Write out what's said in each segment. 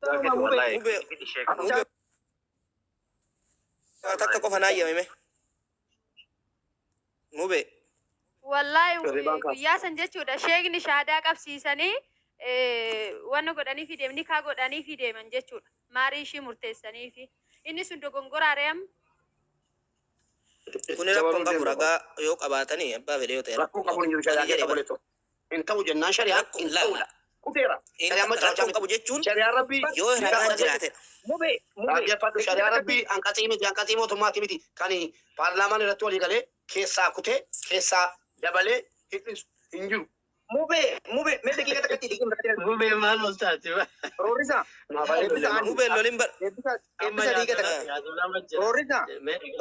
Wallahi. Mube mube waa takka qofa naa eeyyamime. Mube. Wallaahi Hirribaan kaasa. guyyaa san jechuudha sheekni shaadaa qabsiisanii wanna godhanii fi deemni kaa godhanii fi deeman jechuudha. Maarii ishii murteessanii fi inni sun dogongoraare amma. Kuni rakkoon qabu ragaa yoo qabaatanii abbaa fedhe yoo ta'e Rakkoo qabu hin jiru shari'aa Ani keessa jedhe bara. boleetto. Hin ta'u jennaan shari'aan Rakko hin la ta'udha. Kufeera. Shari'aan rakkoon macaafame. qabu jechuun Shari'aan rabbii yoo ragaan jiraatedha. Mube mube dhaggeeffadhu shari'aan rabbii hanqaxii miti hanqaxii mootummaati miti kan paarlaamaan irratti walii galee keessaa kutee keessaa dabalee hir'isu hin jiru. Mube mube mee daqiiqa takkatti daqiiqa takkatti Mubee maal ol taate? Roorrisa Naaf eebbisa ani Mubeen lolin bar. eebbisa Amma eebbisa daqiiqa takkatti yaadu lama jira. Roorrisa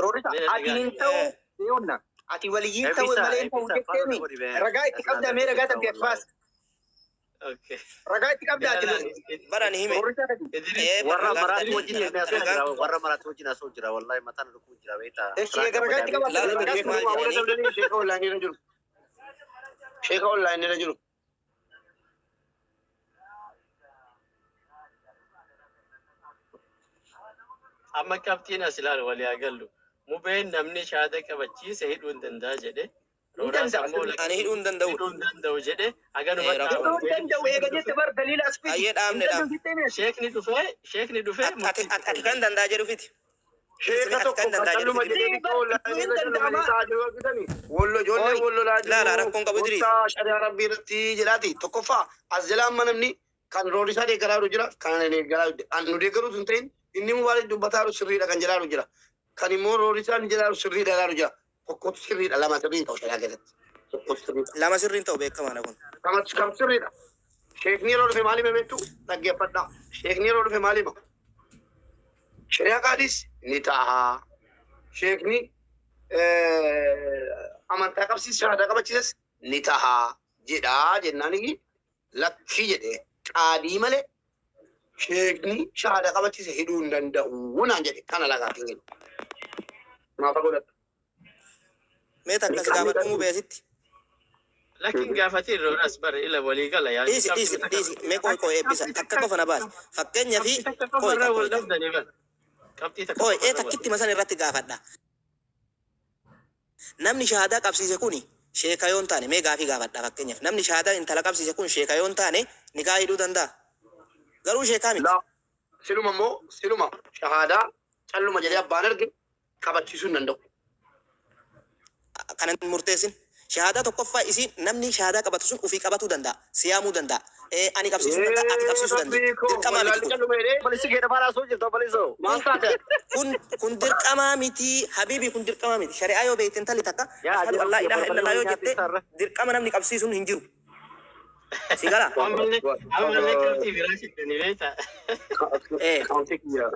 roorrisa ati hin ta'u yoonna ati waliyyiin ta'u Eebbisa, malee hin ta'u eebbisa, jetteemi faana godhi ragaa itti qabdaa mee ragaa takkee as baas Okay. ragaa itti qabdaa ati Bara ni hime. roorrisa kati Idris Ee Warra ragaa maraatu wajjin ragaan haasoo jira. Warra maraatu wajjin haasoo jira. Wallahi mataan dhukkubu jira beektaa. Eshi eega ragaa itti qabaate Laala ragaa Idris maal jedhanii? Sheeka onlaayinii irra jiru. Sheeka onlaayinii irra jiru. Amma qabxiin as ilaalu walii haa gallu. Mubeen namni shaada qabachiise hidhuu hin danda'a jedhe. Ni Rooraas danda'a. ammoo Ani hidhuu hin danda'u. hidhuu hin danda'u jedhe. Ee, Haganuma rakkoo. Hidhuu hin danda'u eega jette bar daliila as fidi. Ayyee Hin dhaabne danda'u dhaabne. jettee mee? Sheekni dhufee sheekni dhufee Ati ati ati kan danda'a jedhu fiti. Sheeka Ati tokko kan danda'a jedhu qalluma fiti. jedhee xiqqoo onlaayinii irra jiru waliin ta'aa jiru argitanii. Wollo ijoollee Oi. wollolaa Laala jiru. rakkoon qabu Idris. Wanta shari'aa rabbii irratti jedhaati. Tokkoffaa as jalaa amma namni kan roorrisaa deeggaraa jiru jira. Kan ani deeggaraa jiru. Nu deeggaruutu hin ta'in inni mubaarik dubbataa jiru sirriidha kan jedhaa jiru jira. Kan immoo roorrisaan jedhaa jiru sirriidha jedhaa jiru jira. Tokkotu sirriidha lama sirriin ta'u shari'aa keessatti. Tokkotu sirriidha. Lama sirriin ta'u beekamaadha kun. Kamatu kam sirriidha. Sheekni yeroo dhufe maal hima beektu? Dhaggeeffadhaa. Sheekni yeroo dhufe maal hima? Shari'aa qaadis ni ta'a. Sheekni amantaa qabsiis shahaadaa qabachiisas ni ta'a jedhaa jennaan lakkii jedhee qaadii malee sheekni shahaadaa qabachiise hidhuu hin danda'u naan jedhe kana lagaatiin jedhu. Maafa godhadha. Mee takka si gaafadhu mubee asitti. Lakkin gaafatiin rooraas bare ila walii gala yaa. Dhiisi dhiisi dhiisi mee qoy qoy eebbisa takka qofa na baasi. Fakkeenya fi Qabxii takka qofa qoy irraa qoy wal dhabdanii bara. Qabxii takka qoy qofa ee irraa wal takkitti masan irratti gaafadha. Namni shahaadaa qabsiise kuni sheeka yoo hin taane mee gaafii gaafadha fakkeenyaaf namni shahaadaa intala qabsiise kun sheeka yoo hin taane nikaa hidhuu danda'a. Garuu sheekaa miti. Laa siluma immoo siluma shahaadaa calluma jedhee abbaan arge kabachiisuu hin danda'u. Kanan murteessin. Shahaadaa tokkoffaa isiin namni shahaadaa qabatu sun ofii qabatuu danda'a. Siyaamuu danda'a. Ani qabsiisuu danda'a, ati qabsiisuu dandeenya. Rabbii koo Dirqamaa miti wallaalli kun. calluma jedhee Obboleessi kee dhafaan haasoo jirta obboleessoo. maal taate? Kun kun dirqamaa miti. Habiibi kun dirqamaa miti. Shari'aa yoo beekte intalli takka Yaa ashhadu an adeeroo laa kiyya ilaaha barbaree illallah yoo wal nyaata jette isaarra. dirqama namni qabsiisuun hin jiru. Si galaa? Ammallee ammallee qabxii biraa fiddanii beektaa. Kaawwantii kiyya.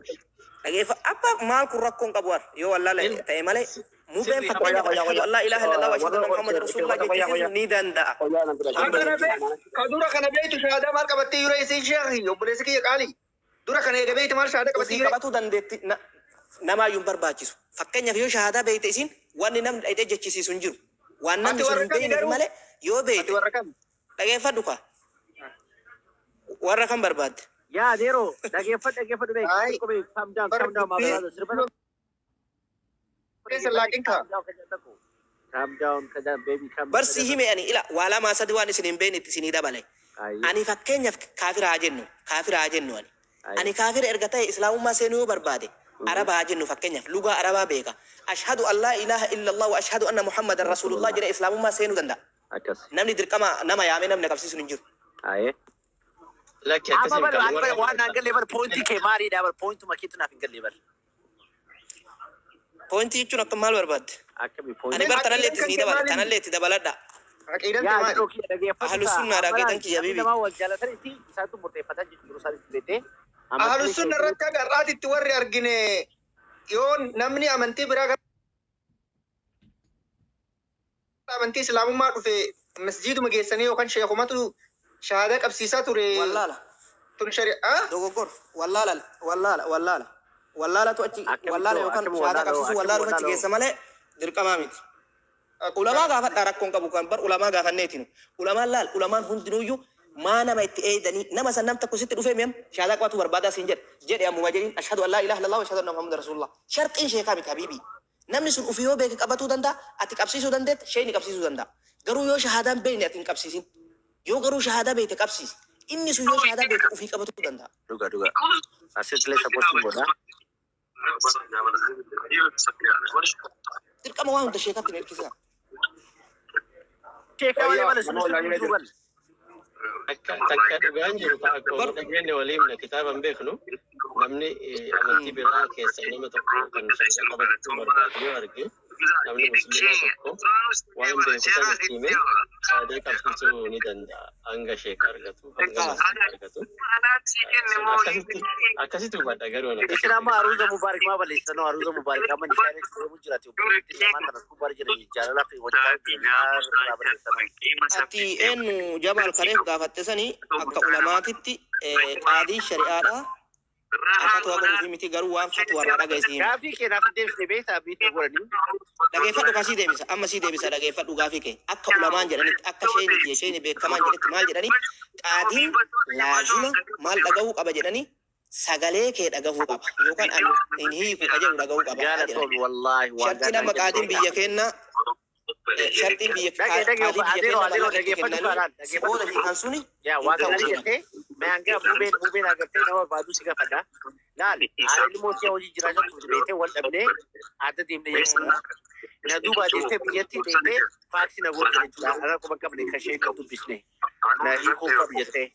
Dhageeffa abbaa maal kun rakkoon qabu har yoo wallaala ta'e malee mubeen Sirrii fakkeenyaaf Qoyaa qoyaa ashhadu qoyaa. an laa ilaaha illallah wa ashhadu Warra anna muhammadan rasulullah qoyaa jechisiisuun qoyaa. ni danda'a. Qoyaa nan bira Ka kana jira. bee ka dura kana beektu shahaadaa maal qabattee yeroo isin sheekhi obboleessi kiyya qaali. Dura kana eega beektu maal shahaadaa qabattee Ofii yeroo qabatuu dandeetti namaayyuu hin barbaachisu. Fakkeenyaaf yoo shahaadaa beekte isiin wanni namni dhayitee jechisiisu hin jiru. Waan Ati namni sun warra hin kami beekneef garuu? malee yoo Ati beekte warra kami? dhageeffadhu kaa warra kam barbaadde. Yaa adeeroo dhageeffadhu dhageeffadhu beek. Ay Xiqqoo beek. Calm down bar calm down my dubbii brother. Sirba keessa laaqin kaa. calm down kan jedhan tokko. Calm down kan jedhan baby calm down kan Barsi jedhan hime ani ila waa lamaa sadi waan isin hin beeknetti isinii dabale. Ayyee Ani fakkeenyaaf kaafira haa jennu kaafira haa jennu ani. ayyee. Ani kaafira erga ta'e islaamummaa seenuu yoo barbaade araba haa jennu fakkeenyaaf lugaa arabaa beeka. Ashhadu an laa ilaaha illallah wa ashhadu anna muhammadan rasulullah jedhee islaamummaa seenuu danda'a. Akkas. Namni dirqama nama yaamee namni qabsiisuun hin jiru. Ayyee. Lakki Amma akkasii bar kan ani bar warra waan naan galle bar pointii kee maaliidha bar pointuma keetu naaf hin galle bar. Pointii jechuun akka maal barbaadde? Akkami Ani pointii. bar tanallee Aqiidaan itti kan isinii kee dabala maali? tanallee itti dabaladha. Aqiidaan kee Yaa maali? adeeroo kiyya dhageeffadhu Ahlu kaa. sunnaadha Amma aqiidan laal kiyya namni bibi. lamaan wal jaalatanitti isaantu murteeffatan jechuudha isaanis beektee. Ahlu Amantii sunna keetii irratti haga har'aatitti warri argine yoo namni amantii biraa gara amantii islaamummaa dhufe masjiiduma geessanii yookaan sheekumatu shahaadaa qabsiisaa ture Wallaala. tun shari'aa. Dogoggor. Wallaala wallaala wallaala. Wallaalatu achi akkamitti wallaala yookaan akkami shahaadaa wallaaloo qabsiisuu akkami wallaaluuf achi wallaaloo. geessa malee dirqamaa miti. Ulamaa gaafadhaa rakkoon qabu kan bar ulamaa gaafanneetinu. Ulamaan laal ulamaan hundinuyyuu Maa nama itti eeydanii nama san nam tokko sitti dhufee mi'am shahaadaa qabatu barbaadaa siin jedhe jedhe ammuma jedhiin ashhadu an laa ilaaha illallah wa ashhadu anna muhammadan rasulullah. Sharxiin sheekaa miti habiibii. Namni sun ufii yoo beeke qabatuu danda'a, ati qabsiisuu dandeetta, sheeyni qabsiisuu danda'a. Garuu yoo shahaadaan beekne ati hin qabsiisin. Yoo garuu shahaadaa beekte qabsiisi. Inni sun yoo shahaadaa beeke ufii qabatuu danda'a. Dhuga dhuga. Asirratti support godha. Dirqama waan hunda sheekatti hin hirkisinaa. Sheekaa malee Wayyaa malee nama wallaahi sirriitti jira. bal. Takka takka dhugaan jiru ka akkuma Bar dhageenye waliin himna kitaaba hin beeknu namni amantii biraa keessa nama tokko kan shahaadaa qabachuu barbaadu yoo arge namni musliimaa tokko waan beeku san itti himee shahaadaa qabsiisuu ni danda'a hanga sheeka argatu hanga Kalaas. masjiida argatu. Sun akkasitti akkasitti hubadha garuu ani Isin akkasitti amma aruuza mubaarik maa balleessitan aruuza mubaarik amma nishaalee deemu jiraate obboleettiin lamaan tanas gubbaa jiran jaalalaa fi wajjin jiranii maa irraa balleessitan. Ati eenyu Jamaal kareef gaafatte sanii akka ulamaatitti qaadiin shari'aadha. An fatwa godhuufi miti garuu waan fatwa irraa dhagaye hima. Gaafii kee naaf deebisne beektaa biitti godhanii. Dhageeffadhu kan sii deebisa amma sii deebisa dhageeffadhu gaafii kee akka ulamaan jedhanitti akka sheeyni kiyya sheeyni beekamaan jedhetti maal jedhani qaadiin laazima maal dhagahuu qaba jedhani sagalee kee dhagahuu qaba yookaan an hin hiiku ka jedhu dhagahuu qaba jedhan. Galatoon wallaahi waan Shartiin gaarii amma qaadiin biyya keenna shartiin biyya Dhagee dhagee qaadii biyya adeeroo keenna adeeroo mallaqa itti dhageeffadhu kennanii kaaraan si booda dhageeffadhu. hiikan suni Yaa hin waan ta'u gaarii jedhan. jettee mee hanga mubeen mubeen agartee nama barbaadu si gaafadha. Laal haala ilmoo ishee hojii jiraachaa turte beektee wal dhabnee adda deemne jechuudha. Na duuba deemtee biyyatti deemtee faaksii na goote jechuudha. Ana akkuma qabne kan ishee kan dubbisne. Na hiikuu qabu jettee.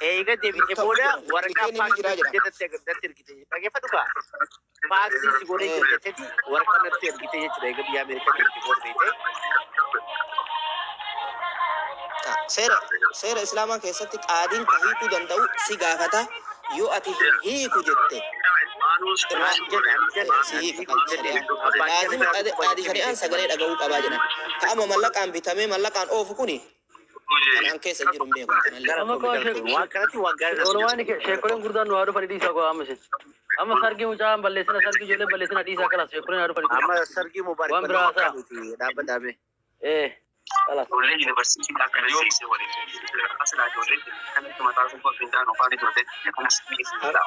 Eega deebitee booda waraqaa Ilkeen inni faaksii jiraa jedha. natti ergite. Dhageeffadhu kaa. Faaksii si godhee jira jetteeti waraqaa natti ergite jechuudha. Eega biyya Ameerikaa deemte booda beektee. Seera seera islaamaa keessatti qaadiin ka hiikuu danda'u si gaafata yoo ati hin hiiku jette irraa Ani jenne ani jenne si ani hiika hiikuu qaadi jenne shari'aan. abbaan kee Laazima na qaadi gubbaa jettee shari'aan miti. sagalee dhaga'uu qabaa jedhan. Ka amma mallaqaan bitamee mallaqaan oofu kuni kan an keessa jiru hin beeku kanallee. Amma Galatoon koo galatoon waan kanatti waan gaarii irra Oromoon sheekoleen gurdaan nu haa dhufanii dhiisaa koo amma isin. Amma sargii mucaan balleessina sargii ijoolleen balleessina dhiisaa kalas sheekoleen haa dhufanii Amma dhiisaa. sargii mubaarik Waan bal'aa biraa haasaa. miti dhaabbataame. Kalas.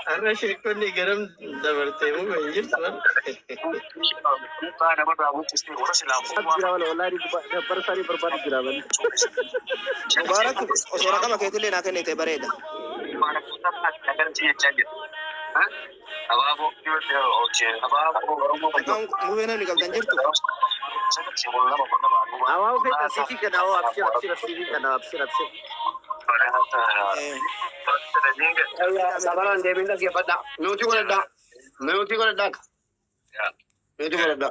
Har'a sheekonni garam dabartee muka hin jirtu har'a. Jira wala wallahi bara isaanii barbaadu jira bali. Mubaarak osoo raqama keetillee naa kennite bareeda. Maqaan mubee namni qabdan jirtu. Awaaw feeta siifii kana awaa abshir abshir siifii kana abshir abshir. Sabaraan deebiin dhaggeeffadha. Nuti godhadha. Nuti godhadha. Nuti godhadha.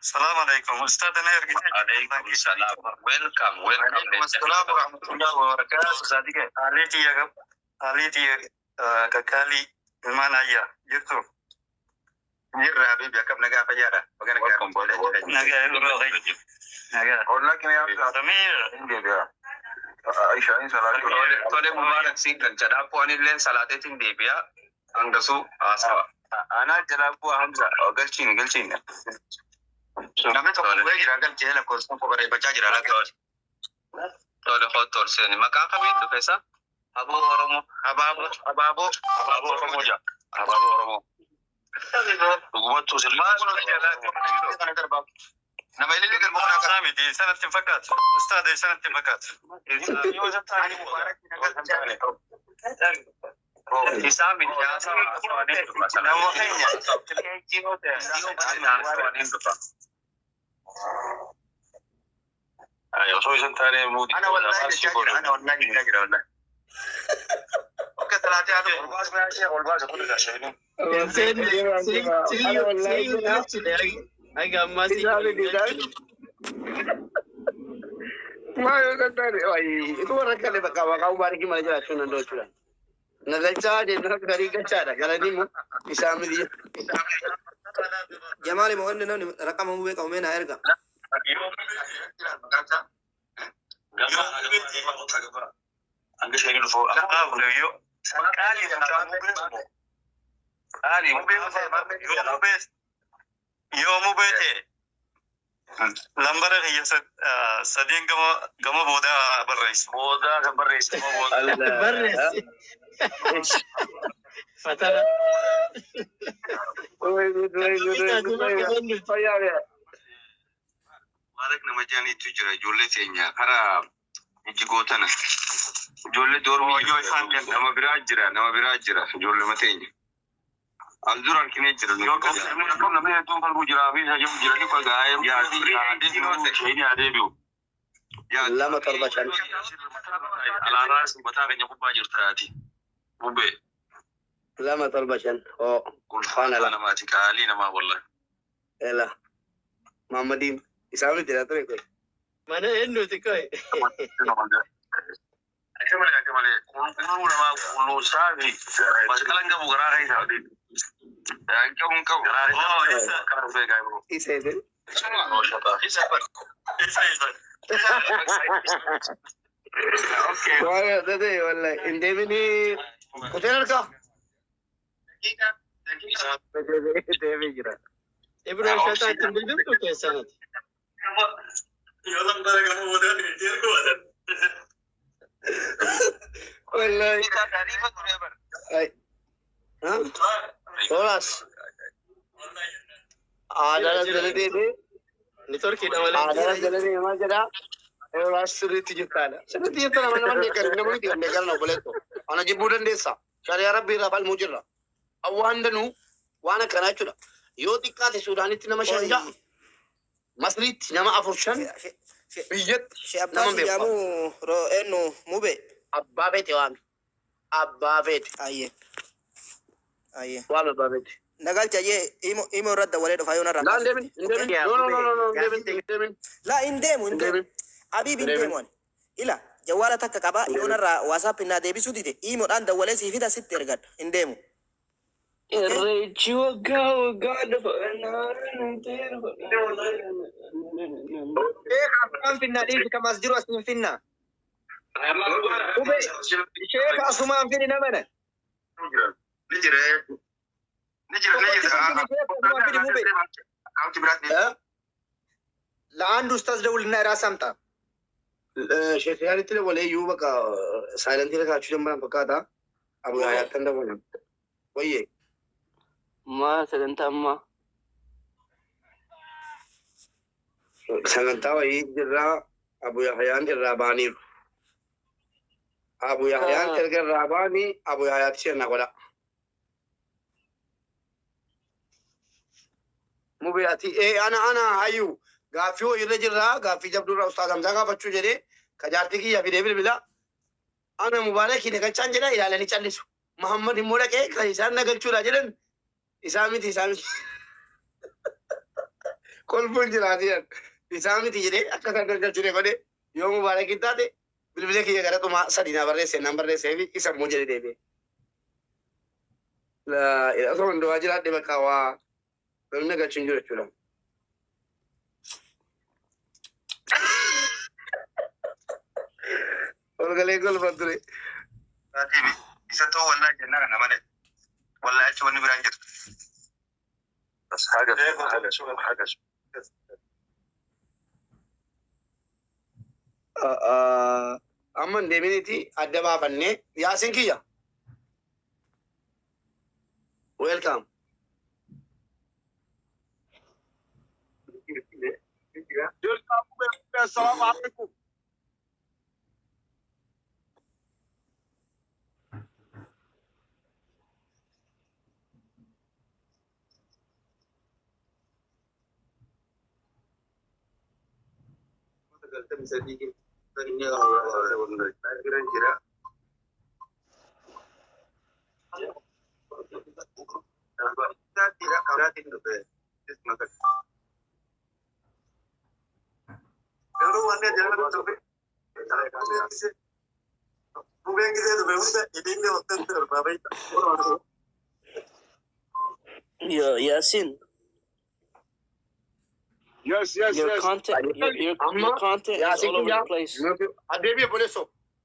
السلام عليكم استاذ انا عليكم السلام welcome welcome السلام ورحمه الله وبركاته صديقي عليتي يا عليتي ككالي المعنى جرتو Jirra habibi akkam nagaa fayyaadha. Baga nagaa nagaa nagaa سمير Tole mubaarak siin galcha dhaabboo anilleen salaateetiin deebi'a hangasuu haasawa. انا جلاب حمزه galchiin galchiin namni tokko bu'ee jira galchee lakkoofsa tokko bareeffachaa jira lakkoofsa. Tole hottolseeni maqaa kamiin dhufe isa? Aboo Oromoo. Abaaboo abaaboo abaaboo Oromoo jira. Abaaboo Oromoo. Dhugumattuu sirrii. Nama ilillee galma kana akka miti sanatti hin fakkaatu. Ustaade sanatti hin fakkaatu. Isaa miti haasawa haasawaniin dhufa. Nama keenya. Haasawaniin dhufa. Osoo isin taane muudii. Ana wallahi jechaa jira ana wallahi jechaa jira wallahi. Akka talaatee haa ta'u ol baasee ol baase kun irraa sheekin. Haga ammaa si Maqaa mubaarakii malee jiraachuu hin danda'u jechuudha. Na galchaa jennaan garii galchaadha. Galanii immoo isaa miti. Jamaal immoo inni namni raqama mubee qabu mee naa erga. Qaali mubee. Qaali mubee yoo mubee yoo mubee ta'e lambara kiyya sadeen gama boodaa barreessi. Boodaa kan barreessi. Barreessi. Fatara. Mubaarak nama jaaniitu jira ijoollee teenya karaa ijjigootana. Ijoollee doormii nama biraa jira nama biraa jira ijoollee mateenya. Al dura arginee jira. Yoo namni hedduun qalbu jiraa fi isa jiru jiranii kwa gaa'ee yaadee adeebi'u. 2 7 5. Alaarraa mataa keenya gubbaa jirtaati. Bubbee. 2 7 5. Oo. Ulfaana namaati qaalii namaa wallahi. Ela. Mahammadiin isaa miti dha ture koy. Mana eenyuti koy? Akka malee akka malee qulqulluu namaa qulqulluu saafi masqalan qabu garaa keessa. Qabu hin qabu. Isa ese. Isa isa. Waan dade wallahi hin deebinii kuteen harkaa. Deebii jira. Ibro shataa ittiin bilbiltu keessanati. Wallahi. Tolas. Aadaan jala deemee. Networkiidha malee. Aadaan jala deemaa jedha. Tolas sirriitti jirtaadha. Sirriitti jirta nama nama deeggaru nama miti kan deeggaran obboleetto. Ana jibbuu dandeessa. Shari'a rabbii irraa falmuu jirra. Awwaan danuu waan akkanaa jechuudha. Yoo xiqqaate Suudaanitti nama 5 ja'a. Masriitti nama 4 5. Biyyatti nama beeku. Eenyu mube. Abbaa feete waami. Abbaa feete. Ayyee. Ayyee. Waami abbaa feete. Nagalcha jee imo irratti dawalee dhufa yoo narraa. Laa hin deemin hin deemin. No no no no hin deemin hin deemin. Laa hin deemu hin deemu. Abiib hin deemu ani. Ila jawwaala takka qaba yoo narraa waasaap naa deebisuu dide imoodhaan dawalee sii fida sitti ergadha hin deemu. Irreechi waggaa waggaa dhufa. Asumaan finnaa dhiisi kam as jiru asiin finnaa. Sheeka asumaan finni namana. Ni jira. Ni jira ni jira. ለአንድ ኡስታዝ ደውልና ራስ አምጣ። Sheekh yaalitti dabalee iyyuu bakka saayilantii irra kaachuu ጀመran fakkaata. Abu Yaayyaatti dabalan. Wayyee. Maa sagantaa ammaa. Sagantaa wayii jirraa Abu Yahyaan irraa ba'aniiru. Abu Yahyaan erga irraa ba'anii Abu Yahyaatti seenaa godha. Mubee ati ana ana hayyuu gaaffii hojiirra jirraa gaaffii jabduurraa ustaaz Hamzaa gaafachuu jedhee ka jaartii kiyya fidee bilbila. Ana Mubaarak nagalchaan jedha ilaalanii callisu. Muhammad immoo dhaqee kan isaan nagalchuudha jedhan isaa miti isaa miti. Kolfuun jiraati isaa miti jedhee akka isaan nagalchine godhe yoo Mubaarak hin taate bilbila kiyya gara dhumaa 3 naa barreesse naan barreessee fi isa immoo jedhe deebi'e. Osoo hundumaa jiraadhe bakka waa namni nagalchu hin jiru jechuudha. Ol galee golfan ture. Isa ta'uu wallaahi jennaa kana malee. Wallaahi achi wanni biraan jirtu. Amma hin deeminiiti adda baafannee Yaasin kiyya. Welcome. Assalamu alaikum. Yo, Yasin. Yes, yes, Your yes. content, your Amma content is Yaasin all over kiyya the place. addeebii obboleessoo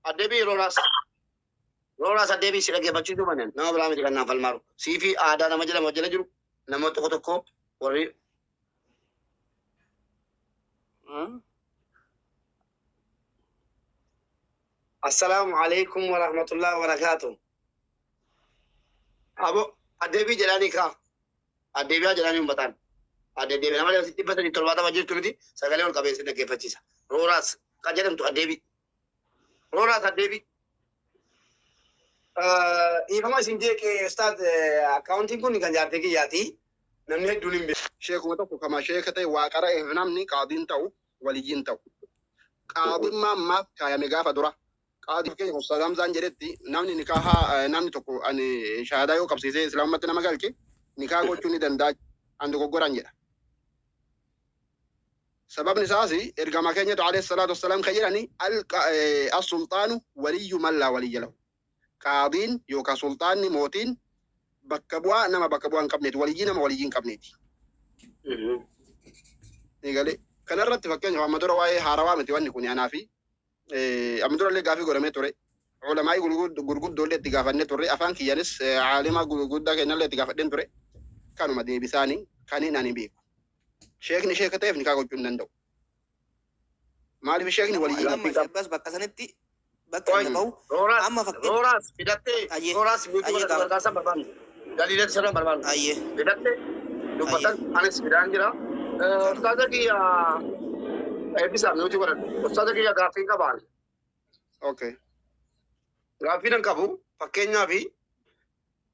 addeebii yeroo raasa. Rooraas addeebii si dhaggeeffachiisuu manneen nama biraa miti kan naaf falmaaru. Sii fi aadaa nama jedhamu jala jiru nama tokko tokko warri Assalaamu alaikum wa rahmatullahi wa barakaatuh. Abo addeebii jedhanii kaa. Addeebiyaa jedhanii uummataan. Addeebii nama 370 jirtu miti sagalee ol qabeessi dhaggeeffachiisa. Rooraas kan jedhamtu addeebii. Rooraas addeebii. Dhiifama isin jeeqee ustaaz, akkaawuntiin kun kan jaartee kiyyaati. Namni hedduun hin beeku. Sheekuma tokko kama sheeka ta'e waa qara'eef namni qaadiin ta'u waliyyiin ta'u. Qaadummaan maaf kaayame gaafa dura? Qaadii fakkeenya Ustaaz Hamzaan jedhetti namni nikaahaa namni tokko ani shahaadaa yoo qabsiisee islaamummaatti nama galche nikaa gochuu ni danda'a, an dogoggoraan jedha. Sababni isaas ergama keenyatu alayhi salaatu wassalaam kan jedhani as-sulxaanu waliyyu man laa waliyya lahu. Qaadiin yookaan sulxaanni mootiin bakka bu'aa nama bakka bu'aa hin qabneeti. Waliyyii nama waliyyii hin qabneeti. Eegalee kanarratti fakkeenyaaf amma dura waa'ee haarawaa miti wanni kun anaa fi amma dura illee gaafii godhamee ture. Ulamaa'ii gurguddoo illee itti gaafannee turre, afaan kiyyanis aalima gurguddaa keenyallee itti gaafadheen ture. Kanuma deebisaanii kaniin ani beeku. Sheekni sheeka ta'eef nikaa gochuu hin danda'u. Maaliif sheekni waliyyii Amma Abbas bakka sanitti bakka inni bahu Rooraas amma fakkeenya Rooraas fidattee Ayyee. Rooraas guutuu Ayyee gaafadhu. gargaarsa barbaannu. Daliilatti sirra barbaannu. Ayyee. Fidattee dubbatan anis fidaan jira. Ustaaza kiyya eebbisaaf nuti godhadhu. Ustaaza kiyya gaaffii qabaan. Okay. Gaaffii nan qabu, fakkeenyaaf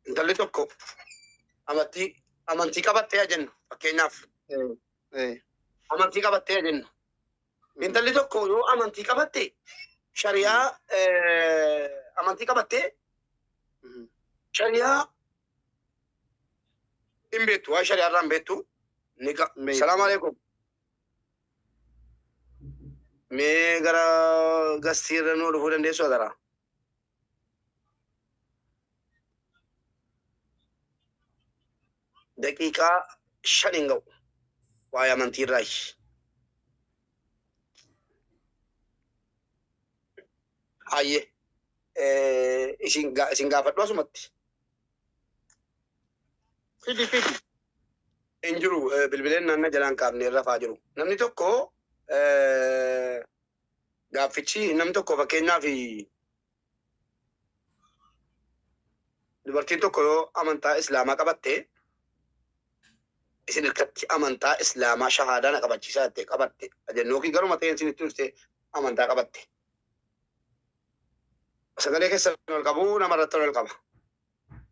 intalli tokko amantii qabattee jennu, fakkeenyaaf amantii qabattee jennu. Intalli tokko yoo amantii qabatte shari'aa amantii qabattee shari'aa hin beektu, waa shari'aa irraa hin beektu. Salaamu alaikum. Mee gara gastiirra nuu dhufuu dandeessu adara? Daqiiqaa 5 hin ga'u. Waa'ee amantii irraayi. Hayyee. Isin gaafadhu asumatti. Fidi fidi. Hin jiru, bilbileen naannoo jalaan kaafne irra faa jiru. Namni tokko gaaffichi namni tokko fakkeenyaaf dubartiin tokko yoo amantaa islaamaa qabatte isin hirkatti amantaa islaamaa shahaadaa na qabachiisaa jettee qabatte jennu yookiin garuma ta'een isin itti dhuftee amantaa qabatte. Sagalee keessan ol qabu, nama irratti ol qaba.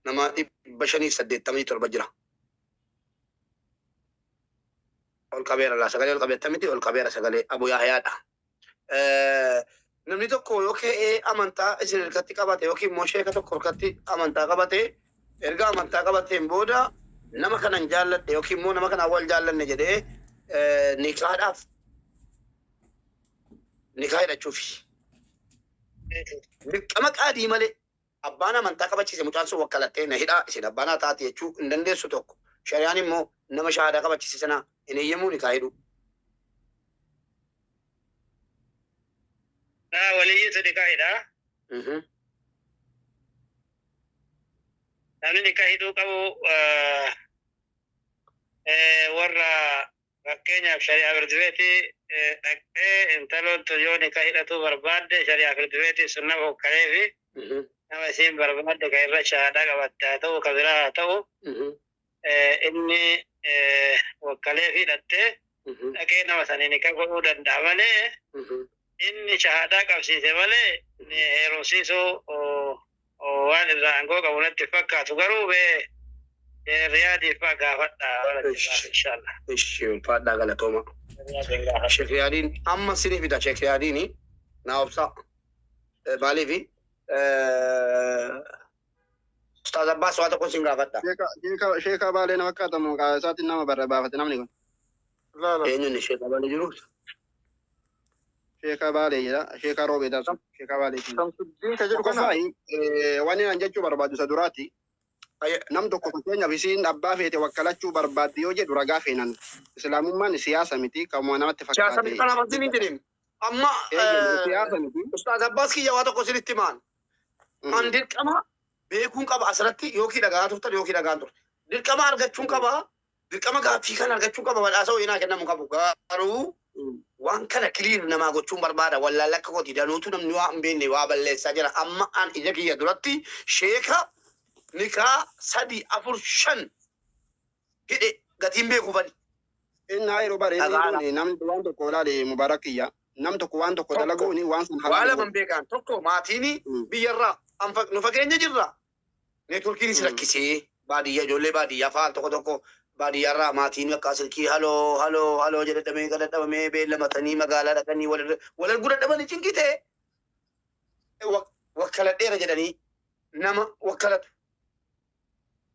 Nama 587 jira. Ol qabeera laa, sagalee ol qabeetta miti, ol qabeera sagalee Abu Yaahiyaadha. Namni tokko yoo ka'ee amantaa isin hirkatti qabate yookiin immoo sheeka tokko hirkatti amantaa qabate, erga amantaa qabateen booda nama kanan jaalladhe yookiin immoo nama kanaan wal jaallanne jedhee nikaadhaaf nikaa hidhachuufi. Dirqama qaadii malee abbaan amantaa qabachiise mucaan sun wakkalattee na hidhaa isin abbaan haa taate jechuu hin dandeessu tokko. Shari'aan immoo nama shahaadaa qabachiise sana hin eeyyamuu nikaa hidhuu. Naa waliyyiitu nikaa hidhaa. Namni nikaa hidhuu qabu warra fakkeenyaaf shari'aa firdibeetii dhaqxee intaloon tun yoo nikaa hidhatuu barbaadde shari'aa firdibeetii sun nama hokkalee fi nama isiin barbaadde ka irra shahaadaa qabatte haa ta'u, ka biraa haa ta'u, inni wakkalee fi hidhattee dhaqee nama sanii nikaa godhuu danda'a malee inni shahaadaa qabsiise malee heerumsiisuu waan irraa aangoo qabu natti fakkaatu, garuu bee riyaadiif faa gaafadha inshallah. Ishi ulfaadhaa, galatooma. Sheekh Riyaadiin amma sinii fida, Sheekh Riyaadiin naa obsa. Maaliifi Ustaaz Abbaas waa tokko sin gaafadha. Sheeka Baalee nama fakkaatamu maqaa isaatiin nama barra baafate namni kun. Eenyuun Sheeka Baalee jiru? Sheeka Baalee jedha. Sheeka Roobee taasisu. Sheeka Baalee. Shamsuddin ka jedhu kana. Tokkoffaa wanni an jechuu barbaadu isa duraati. Nam tokko fakkeenyaaf isiin abbaa feete wakkalachuu barbaaddi yoo jedhu ragaa feenan. Islaamummaan siyaasa miti kanuma namatti Siyaasa fakkaate. miti, kanaaf asii ni jedhin. Amma Siyaasa miti. Ustaaz Abbaas kiyya waa tokko sinitti himaan. An dirqama beekuun qaba asirratti yookiin dhagaa turtan yookiin dhagaan turte. Dirqama argachuun qaba. Dirqama gaaffii kana argachuun qaba. Badhaasa wayinaa kennamu qabu. Garuu waan kana clear namaa gochuun barbaada. Wallaala akka kooti danuutu namni waa hin beekne waa balleessaa jira. Amma an ija kiyya duratti sheeka nikaa 3 4 5 hidhe gatiin beeku bani. Inni haa yeroo bare inni Dhagaadha. kun namni waan tokko ilaale Mubaarak kiyya. Nam tokko waan tokko Tokko dalaguun waan sun waa halaal lama godhu. hin beekan. Tokko maatiin biyyarraa nu fageenya jirra. Neetworkiin si rakkisee baadiyyaa ijoollee baadiyyaa fa'aa tokko tokko baadiyyaarraa maatiin akka silkii haloo haloo haloo jedhamee gadadhabamee beellamatanii magaalaa dhaqanii wal arguu dadhabanii cinqitee wakkaladheera jedhanii nama wakkalatu.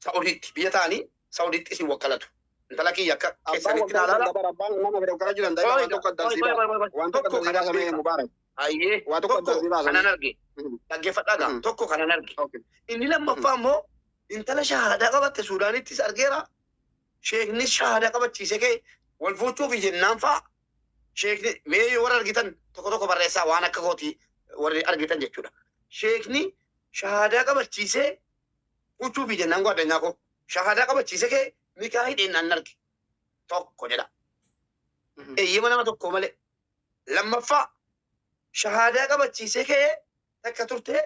Saudiitti biyya ta'anii Saudiitti isin wakkalatu. Intala kiyya akka Abbaan keessanitti wakkalaa ilaalaa. danda'a bara abbaan nama fedhe wakkalaa jiran ta'e waan tokko addaan sii baasa. Waan tokko Tokko addaan sii kanan baasa mee beeka. Mubaarak. Ayyee Waa tokko tokko addaan sii baasa kanan mee. arge. Dhaggeeffadhaa gaa tokko kanan arge. Inni lammaffaa immoo intala shahaadaa qabatte Suudaanittis argeera. Sheekni shahaadaa qabachiise kee wal fuuchuuf jennaan fa'a. Sheekni mee warra argitan tokko tokko barreessaa waan akka kooti warri argitan jechuudha. Sheekni shahaadaa qabachiisee fuuchuuf jennaan gwaaddanyaa koo shahaadaa qabachiise kee nikaa hidheen naan arge tokko jedha. Eeyyama nama tokko malee. Lammaffaa shahaadaa qabachiisee kee takka turte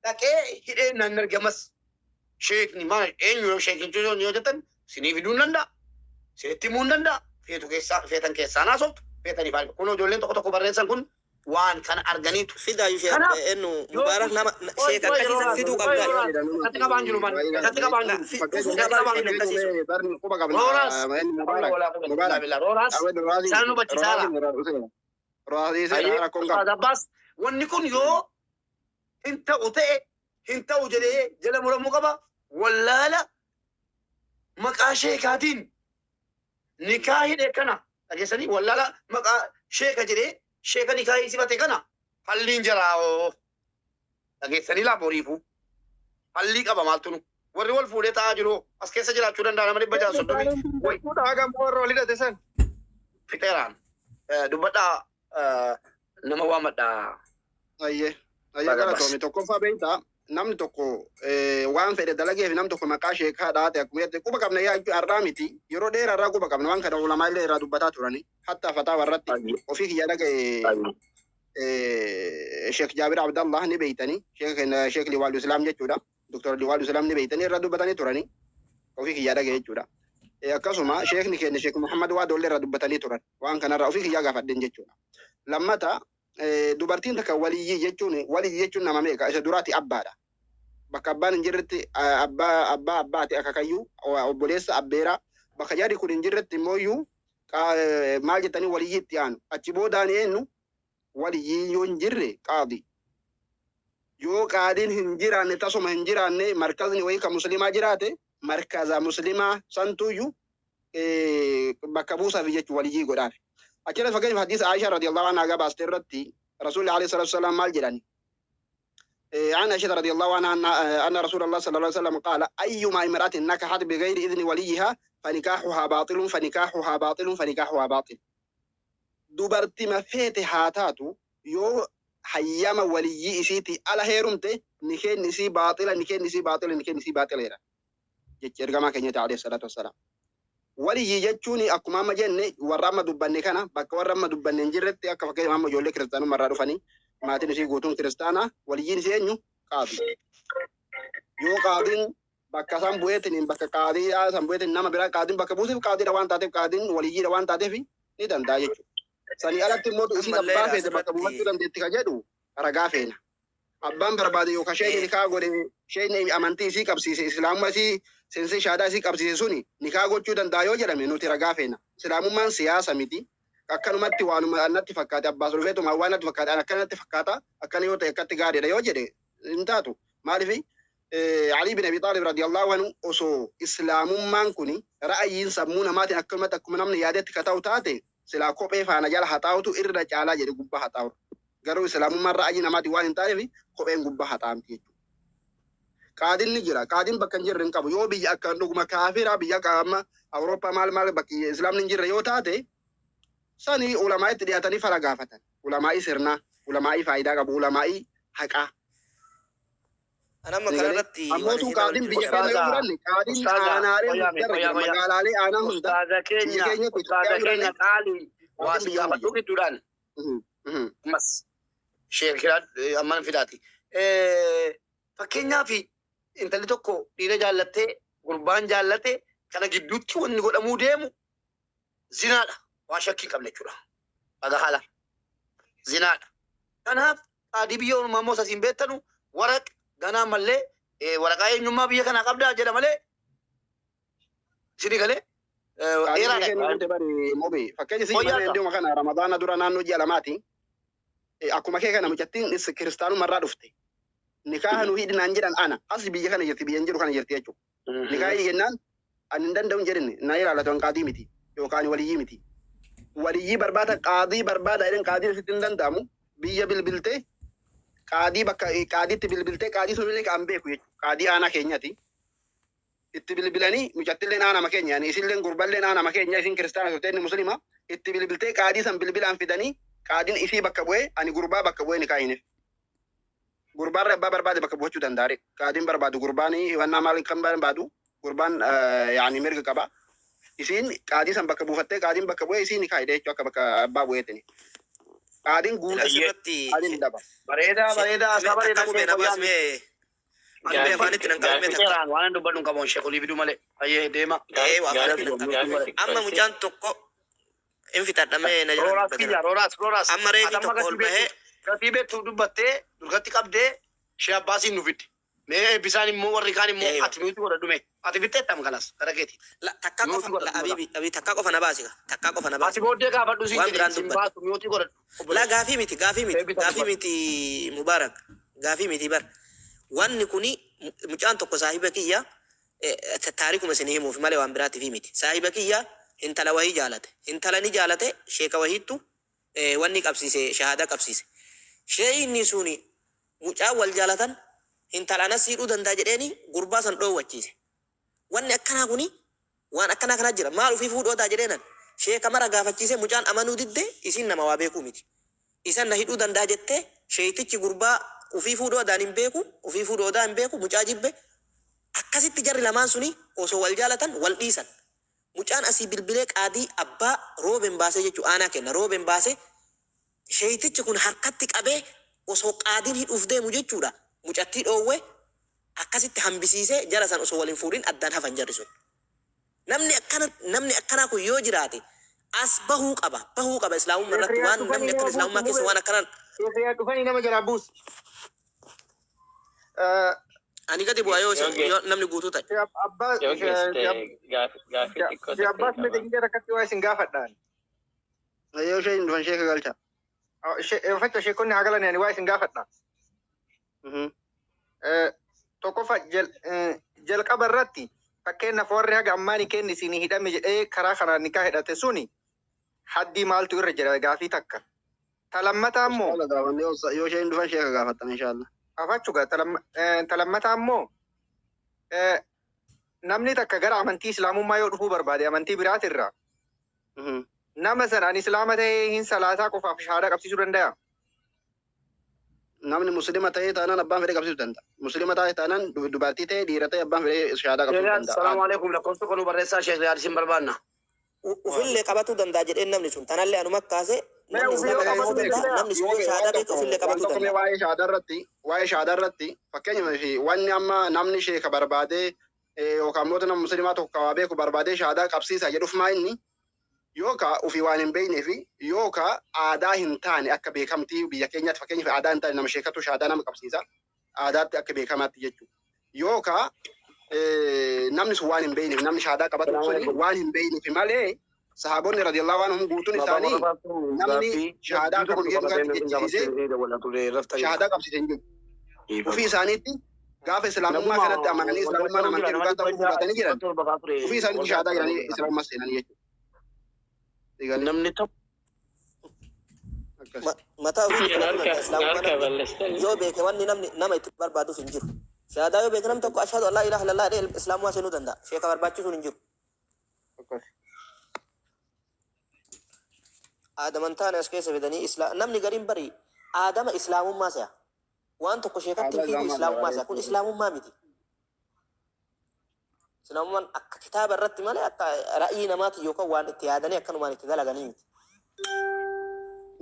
dhaqee hidheen naan arge ammas. Sheekni maal eenyu yoo sheekni yoo jettan sinii fiduu hin danda'a. Sinitti himuu hin danda'a. Feetu keessaa feetan keessaa naasoftu feetanii baay'ee. Kun ijoolleen tokko tokko barreessan kun waan kana arganiitu. Fidaayu sheek Kanaaf eenyu yoo Mubaarak nama Oi, sheek oi, akkasii san Rooraas, fiduu oi, qabda. Rooraas, akkatti qabaan jiru man, akkatti qabaan jiru, Dhufuu akkatti qabaa qabaan sheek jiru. akkasii sun. Barni quba qabna Rooraas, inni hawla Mubaarak. walaa quwwata illaa Mubaarak. billah. Rooraas, Awwad isaan nu bachiisaara. Roosii seera Ayyee, rakkoon qabu. Ustaaz Abbaas, wanni kun yoo hin ta'u ta'e, hin ta'u jedhee jala muramuu qaba. Wallaala maqaa sheekaatiin nikaa hidhe kana dhageessanii wallaala maqaa sheeka jedhee sheeka nikaa hiisifate kana halliin jaraa'oo dhageessanii laa boriifuu hallii qaba maaltu nu warri wal fuudhee taa'aa jiru as keessa jiraachuu danda'a nama 630 wayi Hagam warra wal hidhate san. fixeeraan dubbadhaa nama waamadhaa. Ayyee. Ayyee Ustaaz Abbaas. galatoomi tokkoffaa beektaa namni tokko waan fedhe dalageef namni tokko maqaa sheekaa dhaate akkuma jette quba qabna yaa har'aa miti yeroo dheeraa irraa quba qabna waan kana ulamaa illee irraa dubbataa turani hatta fataa warratti ofii kiyya dhaga'e Sheekh Jaabir Abdallah ni beeytanii Sheekh Sheekh Liwaalu Islaam jechuudha Doktor Liwaalu Islaam ni beeytanii irraa dubbatanii turani ofii kiyya dhaga'e jechuudha. Akkasuma sheekni keenya Sheekh Muhammad Waadoollee irraa dubbatanii turan waan kanarraa ofii kiyyaa gaafadheen jechuudha. Lammata dubartiin takka waliyyii jechuun nama meeqa isa duraati abbaadha. Bakka abbaan hin jirretti abbaa abbaa abbaati akaakayyuu obboleessa abbeeraa bakka jarri kun hin jirretti immoo iyyuu maal jettanii waliyyii itti aanu achi boodaan eenyu waliyyii yoo hin jirre qaadi. Yoo qaadiin hin jiraanne tasuma hin jiraanne markazni wayii kan musliimaa jiraate markaza musliimaa santuyyuu bakka buusaaf jechuun waliyyii godhaaf. Achirratti fakkeenyaaf hadiisa Aishaa radiyallahu anhaa gabaaste irratti Rasuulli alayhi salaatu wasalaam maal jedhani? عن عائشة رضي الله عنها أن رسول الله صلى الله عليه وسلم قال أيما امرأة نكحت بغير إذن وليها فنكاحها باطل فنكاحها باطل فنكاحها باطل. Dubartii mafeete haa taatu yoo hayyama waliyyii isiitii ala heerumte nikeenni isii baaxila nikeenni isii baaxila nikeenni isii baaxileedha jechi ergamaa keenyati alayhi salaatu wassalaam. Waliyyii jechuun akkuma amma jenne warra amma dubbanne kana bakka warra amma dubbanne hin jirretti akka fakkeenyaaf amma ijoollee kiristaanummaa irraa dhufanii maatiin isii guutuun kiristaanaa waliyyiin isii eenyu qaadi. Yoo qaadiin bakka isaan bu'eetiin bakka qaadii san bu'eetiin nama biraa qaadiin bakka buuseef qaadiidha waan taateef qaadiin waliyyiidha waan taateef ni danda'a jechuudha. Sanii alatti immoo isiin Ammallee abbaa feete bakka asirratti buufachuu dandeetti ka jedhu ragaa feena. Abbaan barbaade yookaan sheekni nikaa godhe sheekni amantii isii qabsiise islaamummaa isii seensee shaadaa isii qabsiise suni nikaa gochuu danda'a yoo jedhame nuti ragaa feena. Islaamummaan siyaasa miti. Akkanumatti waanuma natti fakkaate abbaas dhufeetuma waan natti fakkaate akkana natti fakkaata akkana yoo ta'e akkatti gaariidha yoo jedhe hin taatu. Maaliif Ali bin Abi Talib radiyallahu anhu osoo islaamummaan kuni ra'ayiin sammuu namaatiin akkanumatti akkuma namni yaadetti ka ta'u taate silaa kophee faana jala haxaa'utu irra caalaa jedhe gubbaa haxaa'u. Garuu islaamummaan ra'ayii namaatiin waan hin taaneef kopheen gubbaa haxaa'amti jechuudha. Qaadiin ni jira. Qaadiin bakka hin jirre hin qabu. Yoo biyya akka dhuguma kaafiraa biyya akka amma Awurooppaa maal maal bakki islaamni hin jirre yoo taate sani ulamaa itti dhiyaatanii fala gaafatan. Ulamaa'ii sirnaa, ulamaa'ii faayidaa qabu, ulamaa'ii haqaa. Anamma Egalee kanarratti waan ammootu isin qaadiin biyya keenya yoo fudhanne qaadiin Ustaaza, aanaalee qoyyaame, hundarra jira qoyyaame. magaalaalee aanaa hunda Ustaaza biyya keenya, keenyatti ustaaza Itoophiyaa keenya fudhanne qaalii waa qaadiin si biyya hunda gaafadhu jira. gidduudhaan. Ammas sheekiraan amman fidaati. Fakkeenyaaf intalli tokko dhiira jaallattee gurbaan jaallate kana gidduutti wanni godhamuu deemu zinaadha. Waan shakkii hin qabne jechuudha. Dhagaa haala. Zinaadha. Kanaaf qaadii biyya ormaa immoo sasiin beektanu waraq ganaa mallee waraqaa eenyummaa biyya kanaa qabdaa jedha malee isinii galee Qaadiin biyya dheeraadha. keenya hundi bari mobi fakkeenya si mana Fooyya'aadha. iddoo kana Ramadaana dura naannoo ji'a lamaati. Akkuma kee kana mucattiin kiristaanumarraa irraa dhufte. Nikaaha nu hidhinaan jedhan ana as biyya kana jirti biyya hin jiru kana jirti jechuudha. Nikaaha jennaan ani hin danda'u hin jedhinne na ilaallatu an qaadii miti yookaan waliyyii miti. Waliyyii barbaada qaadii barbaada jedhan qaadiin sitti hin danda'amu biyya bilbiltee qaadii bakka qaadiitti bilbiltee qaadii sun illee kan beeku jechuudha. Qaadii aanaa keenyati. Itti bilbilanii mucattilleen aanama keenya yani isilleen gurballeen aanama keenya isin kiristaana turte inni muslima itti bilbiltee qaadii san bilbilaan fidanii qaadiin isii bakka bu'ee ani gurbaa bakka bu'ee nikaa hineef. Gurbaarra abbaa barbaade bakka bu'achuu danda'a. Qaadiin barbaadu gurbaan himannaa maal kan barbaadu gurbaan yaani mirga qaba. Isiin qaadii san bakka buufattee qaadiin bakka bu'ee isiin nikaa hidhe jechuudha akka bakka abbaa bu'eetini. Qaadiin guutuu Asirratti qaadiin daba. Bareedaa bareedaa mee isaa takka bareedaa qubee shee na baas qoyyaame. mee qubee afaanitti nan qabin mee takka. Seeraan waan hin dubbannu hin qabu sheekolii fiduu malee. Ayyee deema. Ee waa afaanitti nan qabin. Amma mucaan tokko hin fixadhamee na jalaan Rooraas dubbatina. kiyya rooraas rooraas. Amma reefii Ati amma tokko ol gatii bahee beektu gatii beektu dubbattee durgatti qabdee shee abbaasiin nu fidde. Mee eebbisaan immoo warri kaan immoo eewa. ati nuti godhadhu mee. Ati fixxeettam kanas gara keeti. La takkaa Nuti qofa la godhadhu maqaa. abibi abi takkaa qofa na baasika takkaa qofa na Ati baasi booddee gaafadhu siin waan jedhe biraan siin dubbadha. baasu mi'ootii godhadhu La obboleessa. gaafii miti gaafii miti Eebbisa gaafii dubbadhu. miti Mubaarak gaafii miti bar wanni kuni mucaan tokko saahiba kiyya taarikuma isin himuuf malee waan biraatiif miti saahiba kiyya intala wahii jaalate intala ni jaalate sheeka wahiittu wanni qabsiise shahaadaa qabsiise sheeyinni suni mucaa wal jaalatan intala anas siidhuu danda'a jedheeni gurbaa san dhoowwachiise. Wanni akkanaa kuni waan akkanaa kanaa jira maal ufii fuudhootaa jedheenan sheeka mara gaafachiise mucaan amanuu didde isin nama waa beekuu miti. Isan na hidhuu danda'a jettee sheeytichi gurbaa ufii fuudhoodaan hin beeku ufii fuudhoodaa hin beeku mucaa jibbe akkasitti jarri lamaan suni osoo wal jaalatan wal dhiisan. Mucaan asii bilbilee qaadii abbaa rooben baasee jechuu aanaa kenna rooben baasee sheeytichi kun harkatti qabee osoo qaadiin hidhuuf deemu jechuudha. Mucattii dhoowwe akkasitti hambisiisee jara san osoo waliin fuudhin addaan hafan jarri sun. Namni akkana namni akkanaa kun yoo jiraate as bahuu qaba islaamummaa irratti Sheekriyaa waan dhufanii namni nama akkana islaamummaa buusu keessa mubee. waan akkanaa Sheekriyaa dhufanii nama jalaa buusu. ani gadi bu'aa yoo yoo namni guutuu ta'e. Abbaa Yoo geessite gaaffii xiqqoo si takka Abbaas qaba. mee daqiiqaa takkatti waa isin gaafadhaan. Yoo isheen dhufan sheeka galcha. Facha sheekonni haa galan ani waa isin gaafadha. Tokkoffaa jalqaba irratti fakkeenyaaf warri haga ammaa ni kenni isin hidhame jedhee karaa kanaan nikaa hidhate suni haddii maaltu irra jira gaafii takka. Ta lammataa immoo Inshallah gaafanne yoo isheen dhufan sheeka gaafattan inshallah. afachuga ta lammataa immoo namni takka gara amantii islaamummaa yoo dhufuu barbaade amantii biraatirra nama sana ani islaama ta'ee hin salaataa qofaaf shahaadaa qabsiisuu danda'a. Namni muslima ta'ee taanaan abbaan fedhe qabsiisuu danda'a. Muslima ta'ee taanaan dubartii ta'ee dhiira ta'ee abbaan fedhe shahaadaa qabsiisuu Sheekh danda'a. salaamu alaikum lakkoofsa tokko nu barreessaa Sheekh Riyaad isin barbaanna. Ufillee qabatuu danda'a jedheen namni sun tanallee anuma kaase Mee namni ofii islaama yoo qabatuu qabatuu danda'a danda'a. namni sun yoo Waan shahaadaa beeke tokko ufillee waan qabatuu tokko mee danda'a. waa'ee shahaadaa irratti fakkeenyaaf wanni amma namni sheeka barbaadee yookaan immoo nama musliimaa tokko waa beeku barbaadee shahaadaa qabsiisa jedhuuf maa inni yookaan ofii waan hin beeknee fi yookaan aadaa hin taane akka beekamtii biyya keenyaatti fakkeenyaaf aadaa hin taane nama sheekatu shahaadaa nama qabsiisa aadaatti akka beekamaatti jechuudha. Yookaan namni sun waan hin beekneef namni shahaadaa qabatu Salaamu suni alaikum. waan hin beekneef malee sahaabonni radiyallahu anhum guutuun isaanii namni shahaadaa akka kun jedhu kanatti jechisiisee shahaadaa qabsiise hin jiru. Ofii isaaniitti gaafa islaamummaa kanatti amananii islaamummaan amantii dhugaa ta'uu fudhatanii jiran ofii isaaniitti shahaadaa jedhanii islaamummaa seenanii jechuudha. Namni tokko Akkas. Mataa ofiitti Kan fudhatuu danda'a harka islaamummaa harka namni balleessan yoo beeke wanni namni nama itti barbaaduuf hin jiru. Shahaadaa yoo beeke namni tokko ashhadu an laa ilaaha illallah jedhee islaamummaa seenuu danda'a. Sheeka barbaachisuun hin jiru. Akkas. Aadaman taane as keessa fidanii namni gariin bari aadama islaamummaa se'a. Waan tokko sheekatti hin Haala fiigu gamaa islaamummaa isaa kun garaa. Islaamummaa miti. Islaamummaan akka kitaaba irratti malee akka ra'yii namaati yookaan waan itti yaadanii akkanumaan itti dalaganii miti.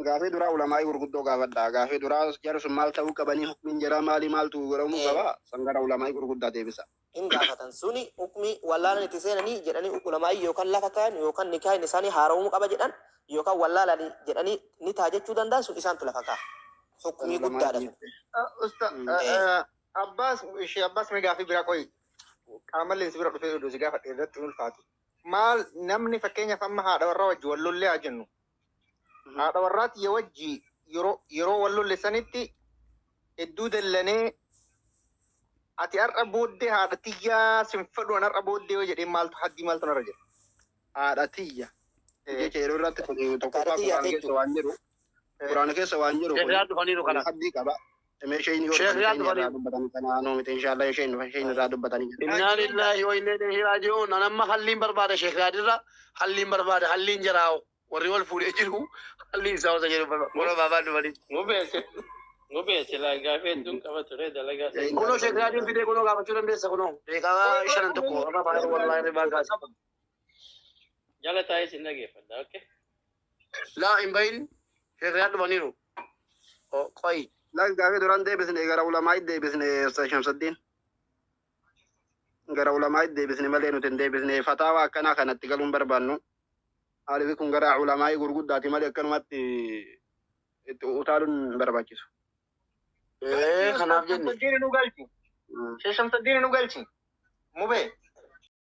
Gaafii duraa ulamaa'ii gurguddoo gaafadha. Gaafii duraa jarri sun maal ta'uu qabanii, hukmiin jaraa maali, maaltu godhamuu qaba? San gara ulamaa'ii gurguddaa deebisa. Hin gaafatan suni hukmi wallaalan itti seenanii jedhanii ulamaa'ii yookaan lafa kaayan yookaan nikaahin isaanii haara'uu qaba jedhan yookaan wallaalanii jedhanii ni ta'a jechuu danda'an, sun isaantu lafa kaa'a. Hukmii guddaadha sun. Usta Abbaas, ishee Abbaas, mee gaafii biraa qoyi. Qaamallee si bira dhufee oduu si gaafadhe irratti ulfaatu. Maal namni fakkeenyaaf amma haadha warraa wajji wal lollee haa jennu. Haadha warraati yoo wajji yeroo wal lolle sanitti hedduu dallanee, ati har'a booddee haadha tiyyaa sin fedhu, an har'a booddee yoo jedhee, maaltu haddii maaltu narra jira? Haadha tiyya. Jecha yeroo irratti kun tokkoffaa Quraan keessa waan jiru. Quraan keessa waan jiru Sheekh kun Riyaad dhufaniiru kana. Haddii qaba. Mee isheen yoo Sheekh dhufan Riyaad isheen irraa dhufaniiru. dubbatanii kana miti, inshallah isheen dhufan isheen irraa dubbatanii. Innaa lillahi wa innaa ilayhi raaji'uun. An amma halliin barbaada, Sheekh Riyaad irra halliin barbaada, halliin jaraa'u. Warri wal fuudhee jiru halliin isaa osoo jedhu barbaada. Warra baabaan dhufanii. Mubee silaa gaafii hedduun qaba ture dalagaa. Kunoo Sheekh Riyaadiin fidee, kunoo gaafachuu dandeessa kunoo. Daqiiqaa shanan tokko amma baay'ee wallahi ribbaan kaasa. Jala taa'ee sin dhageeffadha, okay? Laa hin bahin, Sheekh Riyaad dhufaniiru. Qoyi. Laak, gaafii duraan deebisne gara ulamaa'ii deebisne, Shamsaddiin. Gara ulamaa'ii deebisne malee nuti hin deebisne. Fataawaa akkanaa kanatti galuun barbaannu. Haalli kun gara ulamaa'ii gurguddaati malee akkanumatti itti utaaluun hin barbaachisu. Ee, kanaaf jenne. Shamsaddiin nu galchi. Sheekh Shamsaddiin nu galchi. Mubee.